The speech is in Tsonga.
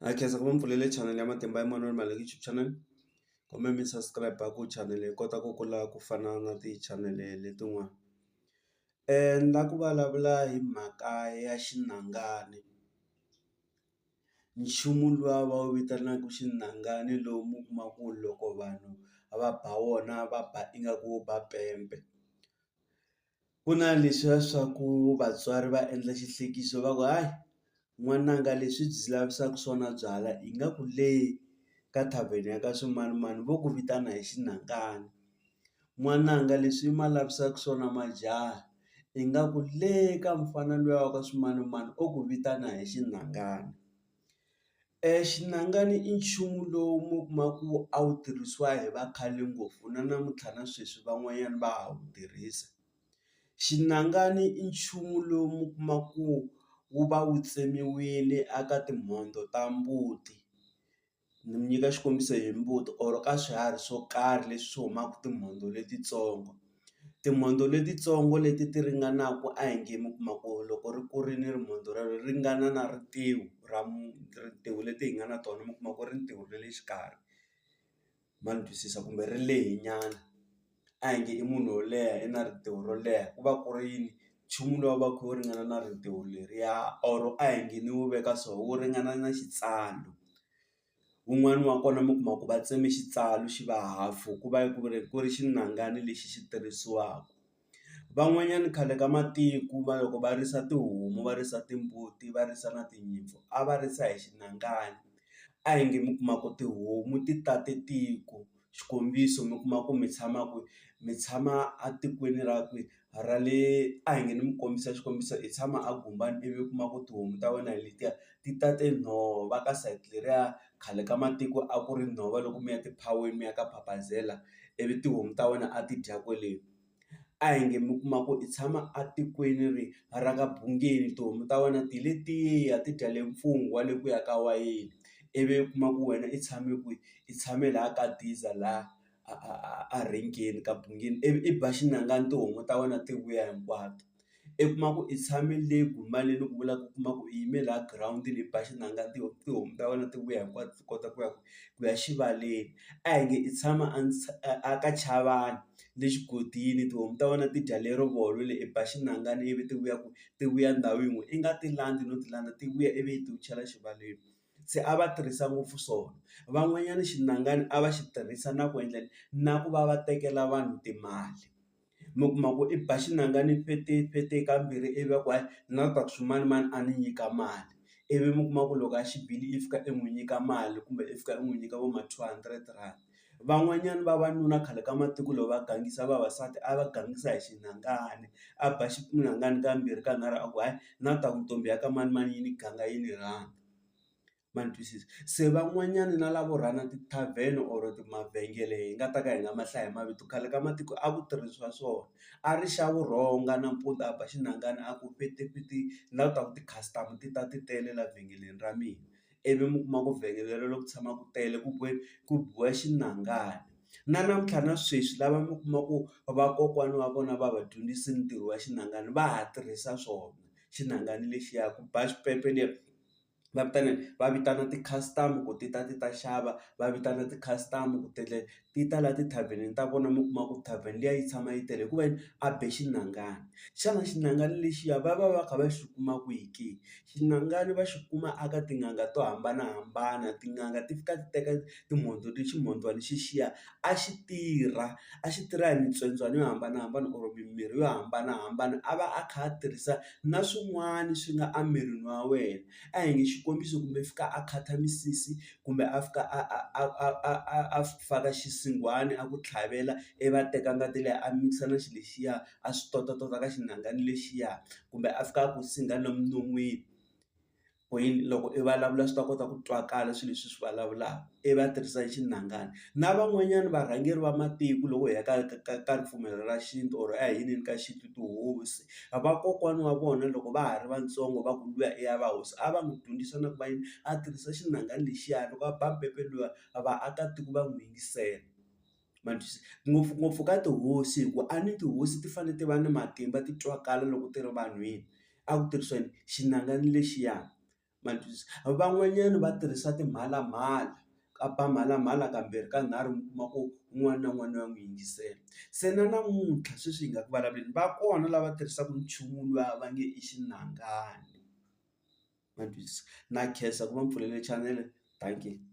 Ha khensa ku va mi pfulele chanel ya Matimba Emmanuel Maluleke YouTube channel kumbe mi subscribe ku chanel yi kota ku kula ku fana na tichanele letin'wana. Ni la ku vulavula hi mhaka ya xinangani nchumu luwa va wu vitanaka xinangani lowu mi kuma ku loko vanhu va ba wona va ba ingaku vo ba pembe. Ku na leswiya swa ku vatswari va endla xihlekiso va ku hayi n'wananga leswi byi lavisaka swona byalwa ingaku le ka thavheni ya ka swimanimani vo ku vitana hi xinangani n'wananga leswi ma lavisaka swona majaha ingaku le ka mufana luya wa ka swimanimani o ku vitana hi xinangani. Xinangani i nchumu lowu mi kuma ku a wu tirhisiwa hi vakhale ngopfu na namuntlha na sweswi van'wanyana va ha wu tirhisa. Xinangani i nchumu lowu mi kuma ku wu va wu tsemiwile eka timhondzo ta mbuti ni mi nyika xikombiso hi mbuti or ka swiharhi swo karhi leswi swi humaka timhondzo letitsongo. Timhondzo letitsongo leti ti ringanaka a hi nge mi kuma ku loko ri kurile rimhondzo rero ri ringana na rintiho ra rintiho leti hi nga na tona mi kuma ku ri rintiho ra le xikarhi ma ni twisisa kumbe ri lehe nyana a hi nge i munhu wo leha i na rintiho ro leha ku va ku ri yini nchumu lowu va kha wu ringana na rintiho leriya or a hi nge ni wu veka so wu ringana na xitsalo. Wun'wani wa kona mi kuma ku va tseme xitsalu xi va hafu ku va ku ri ku ri xinangani lexi xi tirhisiwaka. Van'wanyana khale ka matiko va loko va risa tihomu va risa timbuti va risa na tinyimpfu a va risa hi xinangani a hi nge mi kuma ku tihomu ti tate tiko xikombiso mi kuma ku mi tshama kwihi mi tshama etikweni ra kwihi ra le a hi nge ni mi kombisa xikombiso i tshama a Gumbani ivi u kuma ku tihomu ta wena hi letiya ti tate nhova ka sayiti leriya khale ka matiko a ku ri nhova loko mi ya tiphaweni mi ya ka Phaphazela ivi tihomu ta wena a ti dya kwele. A hi nge mi kuma ku i tshama a tikweni ri ra ka Bungeni tihomu ta wena ti letiya ti dya le mfungho le ku ya ka wayeni ivi u kuma ku wena i tshame kwihi i tshame laha ka Diza laha a a a a renkeni ka Bungeni ivi i ba xinangani tihomu ta wena ti vuya hinkwato i kuma ku i tshame le ni ku vulaka u kuma ku i yime laha girawundini i ba xinangani tihomu ta wena ti vuya hinkwato ti kota ku ya ku ya xivaleni a hi nge i tshama a a ka Chavani le xigodini tihomu ta wena ti dya le rivolo le i ba xinangani ivi ti vuya ku ti vuya ndhawu yin'we i nga ti landzi no ti landza ti vuya ivi ti chela xivaleni se a va tirhisa ngopfu swona van'wanyana xinangani a va xi tirhisa na ku endla na ku va va tekela vanhu timali. Mi kuma ku i ba xinangani fete fete kambirhi ivi va ku hayi ni la ku ta ku swimanimani a ni nyika mali ivi mi kuma ku loko a xi bile i fika i n'wi nyika mali kumbe i fika i n'wi nyika vo ma 200 rand. Van'wanyana vavanuna khale ka matiko loko va gangisa vavasati a va gangisa hi xinangani a ba xinangani kambirhi kanharhu a ku hayi na ta ku ntombi ya ka manimani yi ni ganga yi ni rhandza. Ma ni twisisa se van'wanyana na lavo run-a ti-tarven or mavhengele hi nga ta ka hi nga ma hlayi hi mavito khale ka matiko a ku tirhisiwa swona a ri xa vurhonga nampundzu a ba xinangani a ku fetefete ni lava ku ta ku ti-customer ti ta ti tele la vhengeleni ra mina ivi mi kuma ku vhengele rero ku tshama ku tele ku biwe ku biwa xinangani na namuntlha na sweswi lava mi kuma ku vakokwana wa vona va va dyondzise ntirho wa xinangani va ha tirhisa swona xinangani lexiya ku ba xipepe le. Va vitana yini va vitana ti-customer ku ti ta ti ta xava va vitana ti-customer ku ti ta la tithavhenini ta vona mi kuma ku thavheni liya yi tshama yi tele hikuva yini a be xinangani xana xinangani lexiya va va va kha va xi kuma kwihi ke xinangani va xi kuma eka tin'anga to hambanahambana tin'anga ti fika ti teka timhondzo ximhondzwana xexiya a xi tirha a xi tirha hi mitswendzwana yo hambanahambana or mimirhi yo hambanahambana a va a kha a tirhisa na swin'wana swi nga emirini wa wena a hi nge xikombiso kumbe fika a khatha misisi kumbe a fika a a a a a a a faka xisinghwani a ku tlhavela ivi a teka ngati liya a mikisa na xilo lexiya a swi totatoto ka xinangani lexiya kumbe a fika a ku singha lomu non'wini. Ku yini loko i vulavula swi ta kota ku twakala swilo leswi swi vulavulaka ivi a tirhisa xinangani na van'wanyana varhangeri va matiko loko hi ya ka ka ka ka ripfumelo ra xintu or a hi yineni ka xintu tihosi vakokwana wa vona loko va ha ri vatsongo va ku luya i ya va hosi a va n'wi dyondzisa na ku va yini a tirhisa xinangani lexiya loko a ba mpepe luya vaakatiko va n'wi yingisela ma ni twisisa ngopfungopfu ka tihosi hikuva a ni tihosi ti fanele ti va ni matimba ti twakala loko ti ri vanhwini a ku tirhisiwa yini xinangani lexiya. Ma ni twisisa van'wanyana va tirhisa timhalamhala a ba mhalamhala kambirhi ka nharhu mi kuma ku un'wana na un'wana wa n'wi yingisela, se na namuntlha sweswi hi nga ku vulavuleni va kona lava tirhisaka nchumu luwa va nge i xinangani ma ni twisisa na khensa ku va mi pfulele chanele dankie.